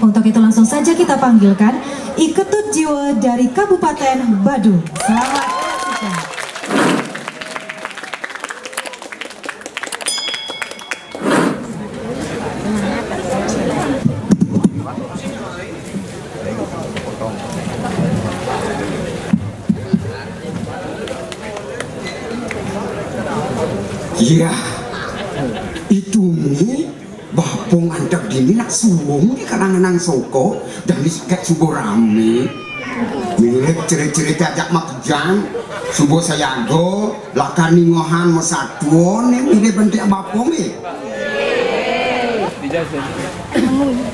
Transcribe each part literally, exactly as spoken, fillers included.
Untuk itu langsung saja kita panggilkan I Ketut Jiwa dari Kabupaten Badung. Selamat menyaksikan. Iya, itu nih bapong antek dini nak suwung di kalangan nang soko dan di sikek subo rame. Mirip cerit-cerit ajak makejang, subo sayago, lakar ningohan masatuo nih mirip bentik bapong nih.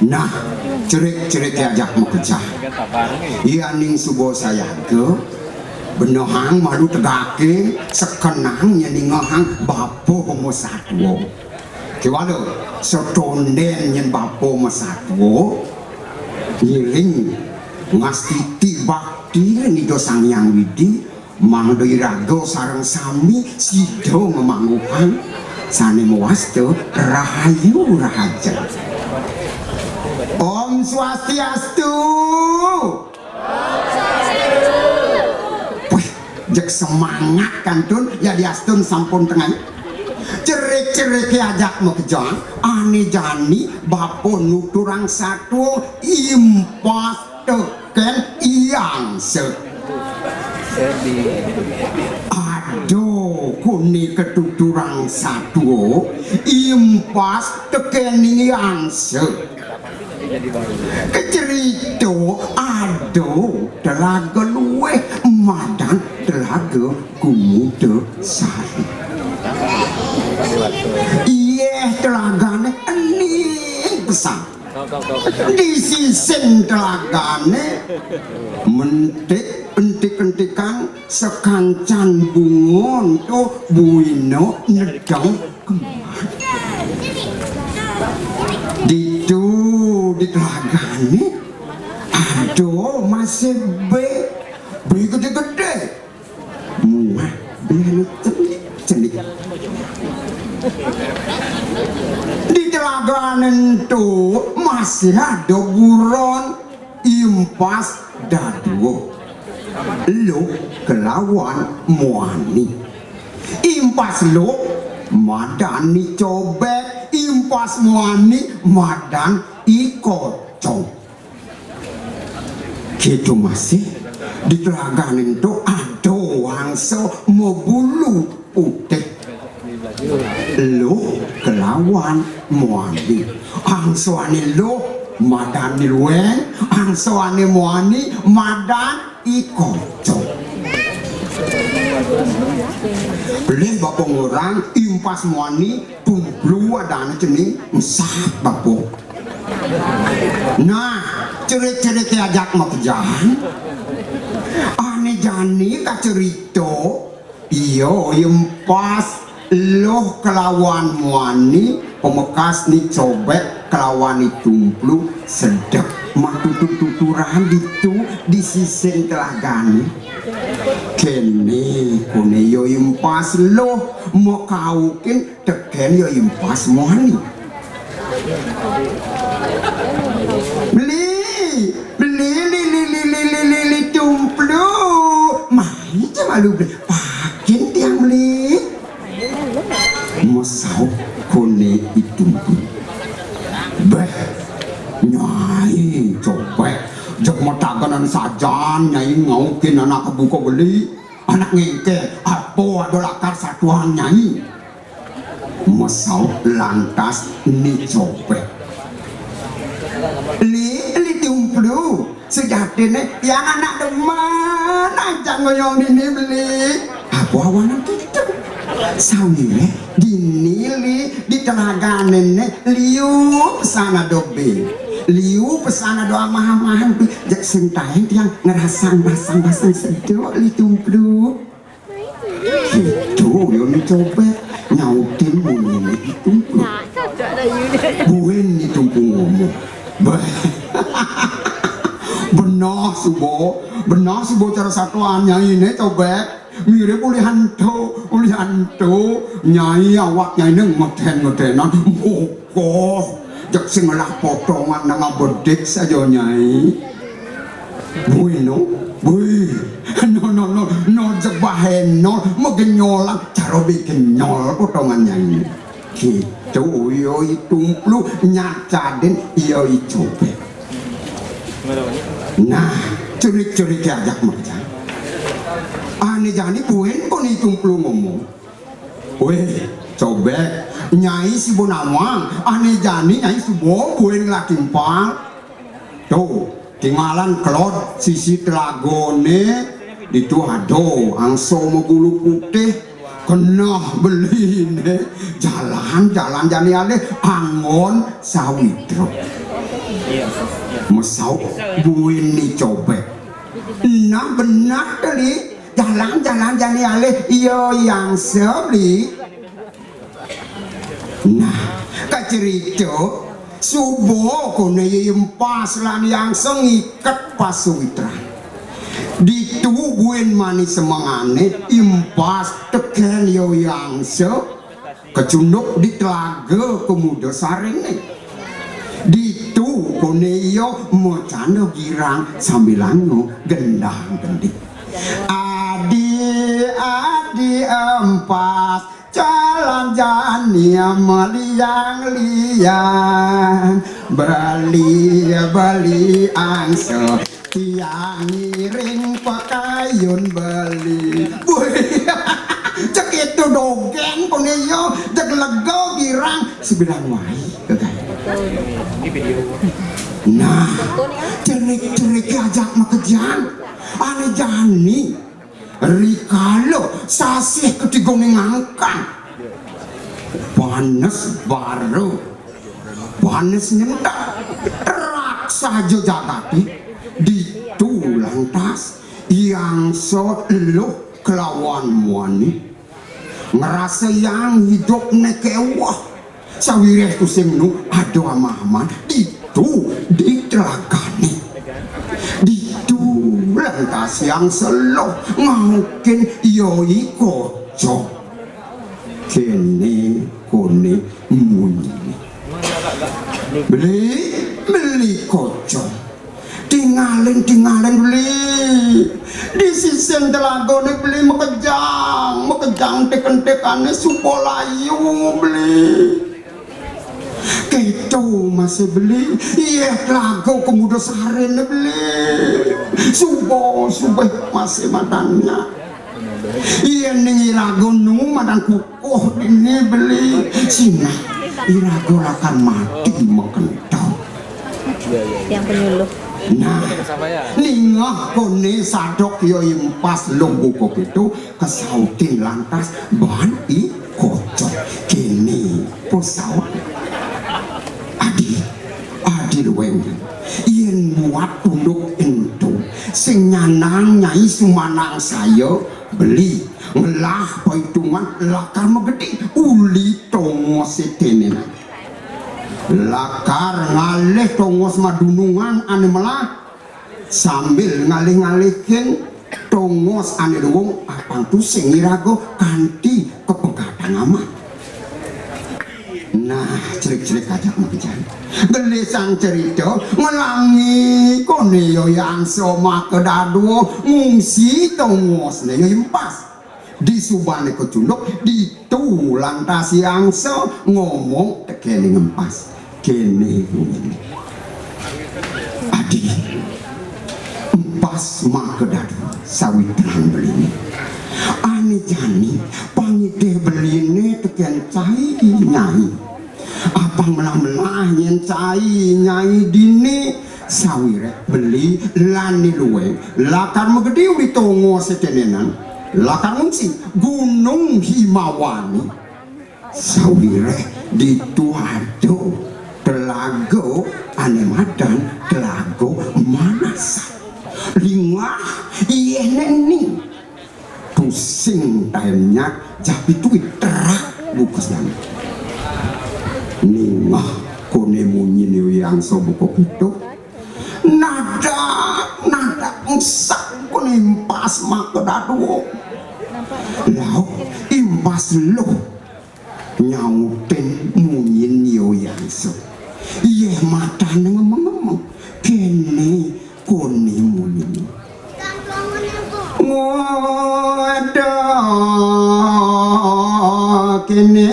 Nah, cerit-cerit ajak makejang. Iya ning subo sayago, benohang malu tegake, sekenang nyeningohang bapong masatuo. Kewalo, setonden nyen bapong masatuo, ngiring ngastiti bakti Ida Sang Hyang Widi, mangda iraga sareng sami sida ngamangguhang sane mawasta rahayu rahajeng. Om Swastiastu. Wih, jek semangat kantun, yadiastun sampun tengah. Cerik-cerike ajak makejang, ane jani bapong nuturang satuo impas teken iangse. Aduh, kuni ketuturang satuo, impas teken iangse. Kecerita ada telaga luweh madan telaga Gumuda Sari. Iyeh telagane ening pesan. Di sisin telagane mentik entik-entikan sekancan bunga to buina nedeng kemah. Ditu di telagane ada masih be, be gede-gede. Muah, be anu cenik-cenik. Di telagane ento masih ada buron impas dadua. Luh kelawan muani. Impas luh madan I Cobek, impas muani madan I Kocong. Gitu masih di telagane ento ada wangsa mabulu putih. Luh kelawan muani. Angsoane luh madan I Lueng, angsoane muani madan I Kocong. Pelih bapa ngorang impas muani tumplu adane cening mesat bapa. Nah, cerit-cerite ajak makejang. Ane jani kacerita, iya, impas luh kelawan muani, pamekas I Cobek kelawan I Tumplu sedek matutut-tuturan ditu di sisin telagane. Kene kone ya impas luh makaukin teken ya impas muani. Beli, beli, li, li, li, li, li, li, li, Tumplu. Mai ja malu beli. Pakin tiang beli. Masaup kone I Tumplu. Beh, Nyai Cobek. Jeg matagenan sajan Nyai ngaukin anak buka beli. Anak ngengke, apa ada lakar satuan Nyai? Masaup lantas I Cobek. Li, Li Tumplu, sejatine tiang anak demen ajak ngoyong dini beli. Apa awanan kita? Sawire dini Li di telagane ne liu pesan ada be. Liu pesan ada amah-amahan pi. Jak sentaen tiang ngerasang basang-basang sedok Li Tumplu. Gitu, yo I Cobek nyautin munyi I Tumplu. Buin I Tumplu ngomong. Bah. Benah suba, benah suba cara satuan Nyai ne Cobek. Mirip ulihan to, Yanto, Nyai, awak Nyainé ngedén-ngedénan. Mokoh, jeg sing ngelah potongan nang abedik saja, Nyai. Bueno, wih, no, no, no, no, jeg bahénol, magenyolan, cara bé genyol potongan Nyai. Kéto, ya I Tumplu nyacadin, ya I Cobék. Nah, curik-curiké ajak makejang. Ané jani buin koné I Tumplu ngomong. Wéh, Cobék, Nyai suba nawang, ané jani Nyai suba buin ngelah timpal. To, tingalan kelod sisi telagané, ditu ada angsa magulu putih, keneh beliné, jalan-jalan jani alih anggon sawitra. Masaut buin I Cobék. Nah, beneh to, Li, jalan-jalan jani alih, ya I Angsa, Li. Nah, kacerita, suba koné ya I Empas lan I Angsa ngiket pasawitran. Ditu buin mani semengané, I Empas tekén ya I Angsa, kecunduk di telaga Kemuda Sariné. Ditu koné ya macanda girang sambilanga gendang-gending. Adi, adi Empas, jalan jani maliang-liang, beli, beli angsa, tiang ngiring pakayun beli. Wih, cek itu dogéng koné ya, cek lega girang, sebilang wai, kegai. Nah, cerik-cerik ajak makejang, ané jani. Rikala sasih ketigané ngangkang, panes bara, panes nyendak, terak saja jagaté, ditu lantas I Angsa eluh kelawan muani, ngrasayang idupné kéweh. Sawiréh tusing nu ada amah-amahan ditu di telagané. Ditu lantas I Angsa eluh ngaukin ya I Kocong. Kéné koné munyiné. Beli, beli Kocong. Tingalin, tingalin beli. Di sisin telagané beli makejang, makejang entik-entikané suba layu beli. Kéto masih beli, yéh telaga Kemuda Sariné beli. Suba, suba masih madannya. Yén ning iraga nu madan kukuh dini beli, sinah iraga lakar mati makentut. Yang penyuluh. Nah, ningeh koné sadok ya I Empas luh buka kéto, kasautin lantas ban I Kocong. Kéné pasaut. Adi, adi lueng. Yén buat unduk ento, sing nyandang Nyai sumanangsaya beli ngelah paitungan lakar magedi uli tongos seténénan. Lakar ngalih tongos madunungan ané melah, sambil ngalih-ngalihin tongos ané luung, apang tusing iraga kanti kapegatang amah. Nah, cerik-cerik ajak makejang. Gelisang cerita, nglangi koné ya I Angsa maka dadua ngungsi tongosné ya I Empas. Di subané kecunduk, ditu lantas I Angsa ngomong tekén I Empas. Kéné ngomongné. Adi, Empas maka dadua sawitran beliné. Ané jani pangidih beliné tekén cai Nyai. Apang melah-melah yén cai Nyai dini sawiréh beli lan I Lueng lakar magedi uli tongos seténénan, lakar ngungsi Gunung Himawani. Sawiréh ditu ada telaga ané madan Telaga Manasan. Lingah yéh né ning. Tusing taén nyat, japituit terak buka siang. Ningeh koné munyiné I Angsa buka kéto. Nadak, nadak ngsak koné Empas maka dadua. Laut Empas Luh nyautin munyin Yoyangsa. Yéh matané ngemeng-ngemeng, kéné koné munyiné. Ngoda kéné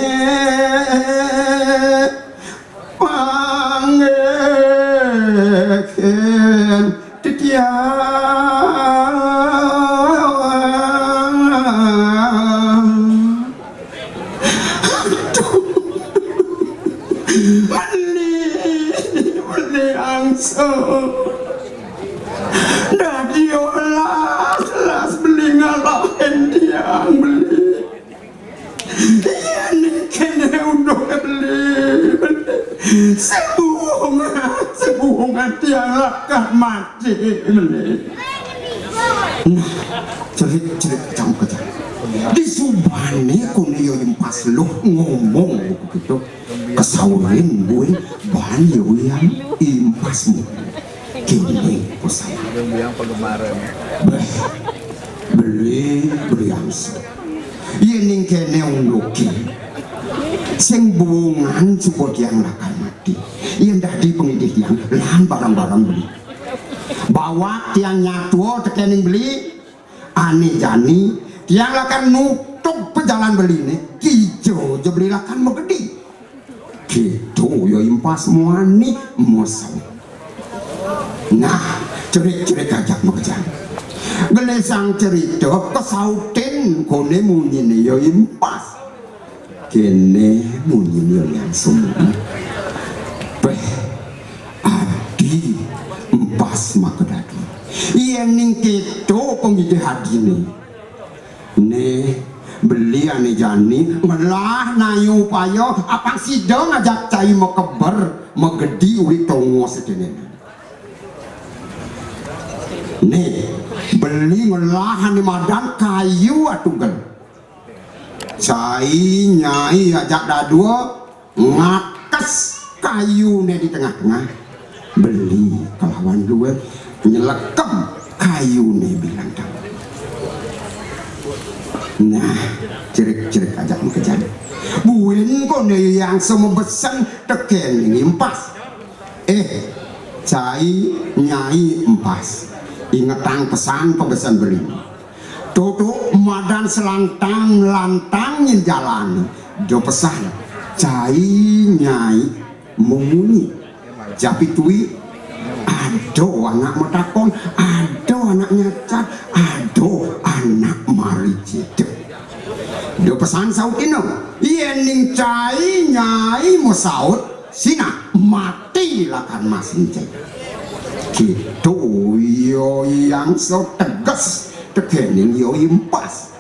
panggihén titiang. Aduh. Beli, beli angsa. Dadi olas, las beli ngalahin tiang beli. Yén kéné unduké beli, beli. Sing buungan, sing buungan tiang lakar mati beli. Nah, cerik-cerik cang kejang. Disubané koné Yoyempas Luh ngomong kéto. Kasaurin buin baan Yoyang Impas mu. Kéné pesan. Béh, beli, beli angsa. Yéning kéné unduké, sing buungan suba tiang lakar mati. Yén dadi pangidih tiang, lan bareng-bareng beli. Bawak tiang nyatua tekéning beli, ané jani, tiang lakar nutug pajalan beliné, kija ja beli lakar magedi. Kéto Yoyempas muani masaut. Nah, cerik-cerik ajak makejang. Gelisang cerita, kasautin koné munyiné Yoyempas. Kéné munyiné Yoyangsa. Béh, adi Empas Makadadua. Yéning kéto pangidih adiné. Né, beli ané jani ngelah naya upaya, apang sida ngajak cai makeber, magedi uli tongos kéné. Né, beli ngelah ané madan kayu atugel. Cai nyai ajak dadua ngakes kayuné di tengah-tengah. Beli kalawan luwih nyelekem kayuné bilang tahu. Nah, cerik-cerik ajak makejang. Buin koné Yoyangsa mabesen tekéning Empas. Eh, cai nyai Empas. Ingetang pesan pabesen beli. Tutu madan selantang-lantang nyén jalan. Da pesan, cai nyai mamunyi. Japi tui, ada anak matakon, ada anak nyacat, ada anak maricita. Da pesan sautina, yéning cai nyai masaut, sinah mati lakar masih cai. Kéto Yoyangsa teges tekéning Yoyempas.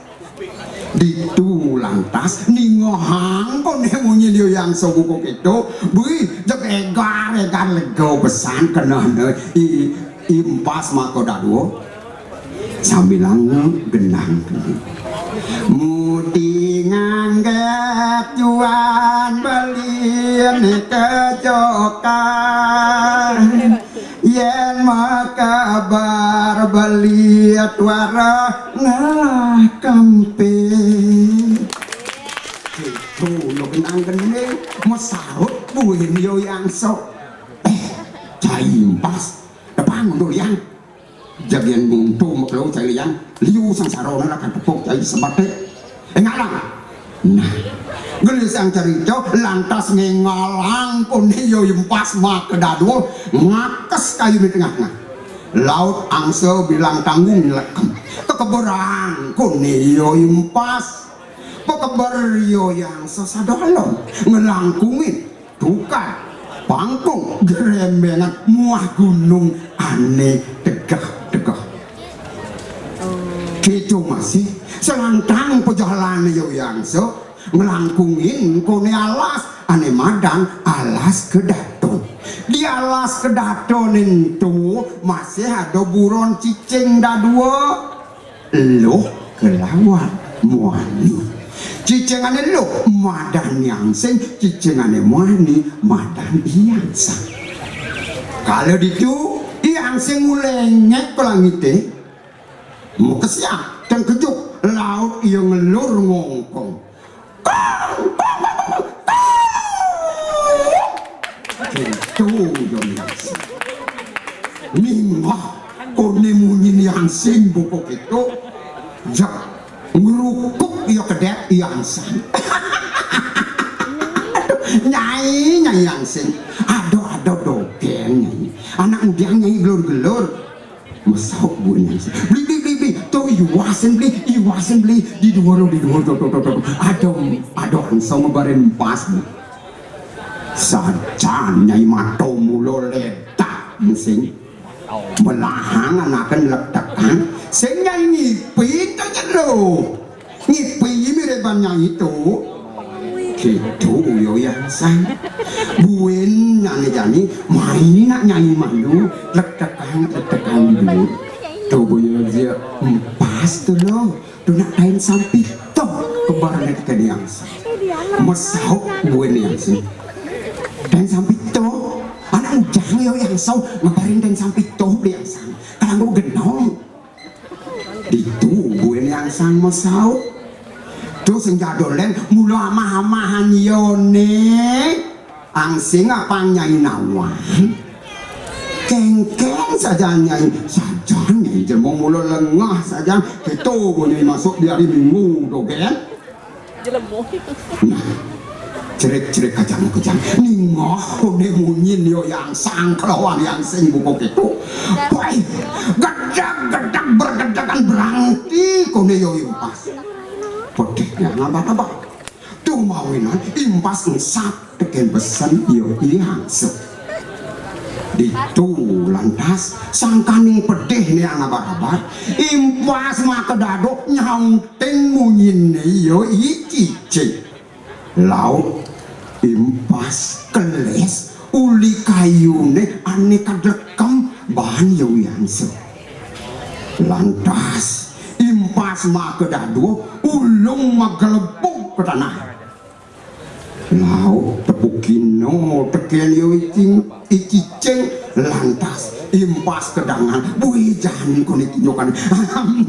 Ditu lantas ningehang koné munyin Yoyangsa buka kéto, bih jeg égar-égar lega pesan kenehné I, Empas Makadadua. Sambilanga genang kéné. Muti nganggét juan beliné kejokan. Yén makeber beli tuara ngelah kempé. Kéto nu genang-gening masaut buin Yoyangsa. Eh, cai Empas, tepang mundur liang. Jeg yén buntu makelo cai liang, liu sangsarané lakar tepuk cai sebaté. Eh, ngalang. Nah, gelisang cerita lantas ngéngalang koné Yoyempas Makadadua ngakes kayu di tengah-tengah. Laut angsa bilang tanggung nyelekem. Kekeberang koné Yoyempas. Pakeber Yoyangsa sada alon ngelangkungin tukad, pangkung, grembengan muah gunung ané tegeh-tegeh. Kéto masih selantang pajalané Yoyangsa ngelangkungin koné alas ané madan Alas Kedaton. Di Alas Kedaton ento masih ada buron cicing dadua. Luh kelawan muani. Cicingané Luh madan Yangsing, cicingané muani madan Yangsang. Kala ditu Yangsing ulengek ka langité, makesiab tengkejuk laut ia ngelur ngongkong. Kéto ya Ni Angsing. Ningeh koné munyin Ni Angsing buka kéto. Jak ngrukuk ya kedék Ni Angsing. Aduh, Nyai, Nyai Angsing. Aduh, aduh, dogén, Nyai. Anak muda Nyai gelur-gelur. Masaut buin Ni Angsing. Beli, beli, beli, beli. Tuh, iwasin beli, iwasin beli. Di dhuwur, di dhuwur, tuh, tuh, tuh, tuh. Aduh, aduh, Angsing ngebarin pas, Bu. Sajan Nyai mata mula ledak, Angsing. Belahang anaké nletekan. Sing Nyai ngipi to jero. Ngipi miriban Nyai to. Kéto ya Ni Angsing. Buin jani-jani, mai nak Nyai malu, letekan, letekan dulu. To boya dia empas to lo. To nak tain sampito, kebarné teké Ni Angsing. Masaut buin Ni Angsing. Tain sampito. Anak ujang ya Ni Angsing, ngebarin tain sampito beli Angsing. Kalanggo genong. Ditu buin Ni Angsing masaut. To sing jadon lén mula amah-amahan yoné. Angsing apang Nyai nawang. Kéngkén sajan Nyai, sajan Nyai jelema mula lengah sajan. Kéto Nyai masuk di hari Minggu dogén. Nah, cerik-cerik kajang-kajang. Ningeh koné munyin ya Ni Angsing kelawan Ni Angsing buka kéto. Woi, gedeg-gedeg bergedegan berangti koné ya Ni Empas. Pedihné ngabah-ngabah. To mawinan Ni Empas engsap tekén besen ya Ni Angsing. Ditu lantas sangkaning pedihné ngabah-ngabah, Ni Empas makadada nyaut ing munyiné ya I Cicing. Laut Ni Empas kelés uli kayuné ané kadlekem baan ya Ni Angsing. Lantas Ni Empas makadada ulung maglebug ka tanah. Laut tepukina tekén ya I Cing-, I Cicing, lantas Ni Empas kedangan, buin jan koné tunjukan.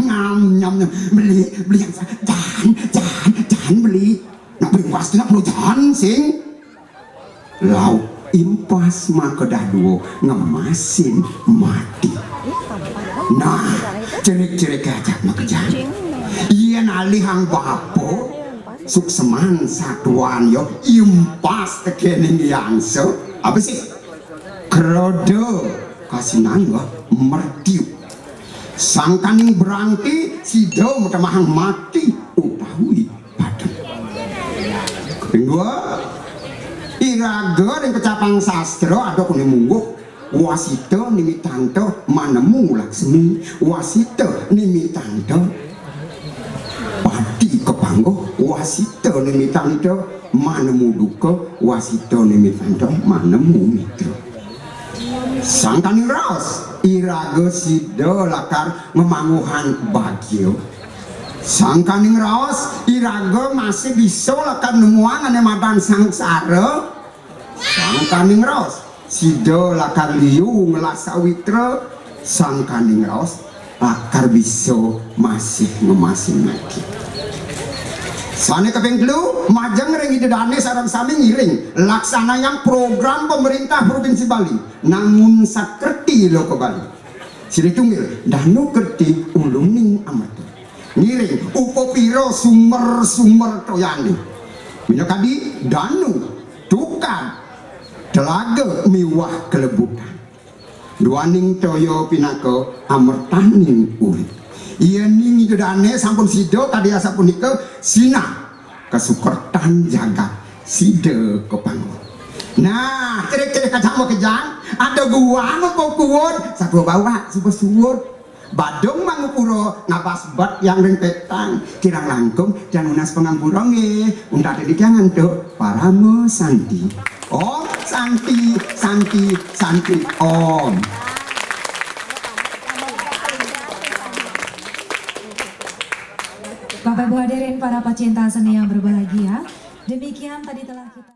Nyam, nyam, nyam. Beli, beli Angsing. Jan, jan, jan beli. Nak beli Empas nak perlu jan sing. Laut Ni Empas makadada ngemasin mati. Nah, cerik-cerik ajak makejang. Yén alihang bapa, sukseman satuan ya, Ni Empas tekéning Ni Angsing. Apa sih? Kreda kasinang ya, mertiu. Sangkaning berangti sida matemahang mati utawi padem. Kaping dua, iraga ring kecapang sastra ada koné mungguh, wasita nimitanta manemu laksmi, wasita nimitanta pati kapangguh, wasita nimitanta manemu duka, wasita nimitanta manemu mitra. Sangkaning raos, iraga sida lakar ngamangguhang bagia. Sangkaning raos, iraga masih bisa lakar nemuang ané madan sangsara. Sangkaning raos, sida lakar liu ngelah sawitra. Sangkaning raos, lakar bisa masih ngemasin mati. Sané kaping telu, majeng ring Ida Dané sareng sami ngiring laksanayang program pemerintah Provinsi Bali, Nangun Sakerti Loka Bali. Silih tunggil, Danu Kerti Ulungning Amata. Ngiring upapira sumber-sumber toyané. Minakadi danu, tukad, telaga miwah kelebutan. Duaning toya pinaka amertaning urip. Yéning Ida Dané sampun sida kadi asapunika, sinah kasukertan jagat sida kapangguh. Nah, kira-kira kacang makejang, ada guang apa kuwud, satua bawak, suba suwud. Badung mangupura ngabas bet yang ring petang, kirang langkung, jan nunas pangampura nggih. Untat titiang antuk parama santi. Om Santi, Santi, Santi, Om. Bapak Ibu hadirin para pecinta seni yang berbahagia, demikian tadi telah kita